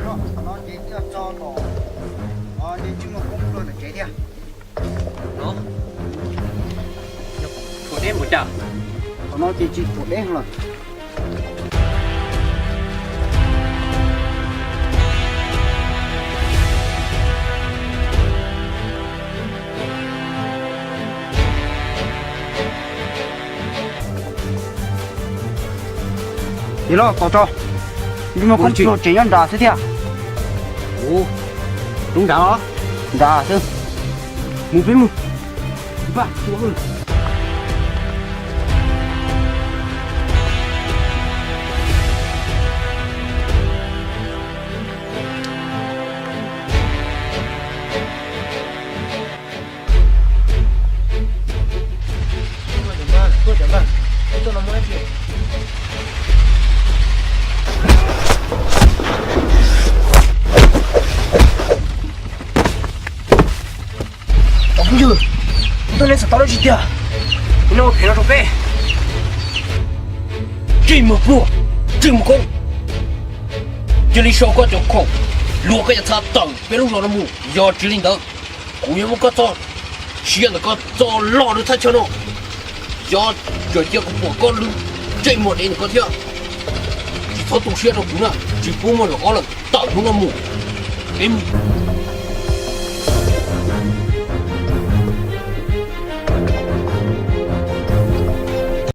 Qhov no ces twb txog tom, o, ntsej muag koob luag ntawm tsev thiab. Thaum deb npaum cas? Qhov no ces tsis thaum deb lawm. Ces los tos tso, ntsej muag koob luag tsev nyob nrad xwb thiab. Ua, rau nrad los? Nrad xwb. Mus peb mus. Cov phooj ywg, kuv tuaj nej xav tau dab tsi tiag? Kuv nug phem no rau peb. Ntsej muag pluag, ntsej muag koob, cia li sau koj cov khoom, luag koj cov txha tawm peb lub zos no mus. Yog tsis li ntawd, kuv yuav muab koj txoj sia ntawm koj txo los rau thaj chaw no. Yog tseem cia kuv pom koj lub ntsej muag dev ntawm koj thiab, tsis txhob tu siab rau kuv na, tsis pub muaj zaum ob lawm, tawm hnub no mus. Peb mus.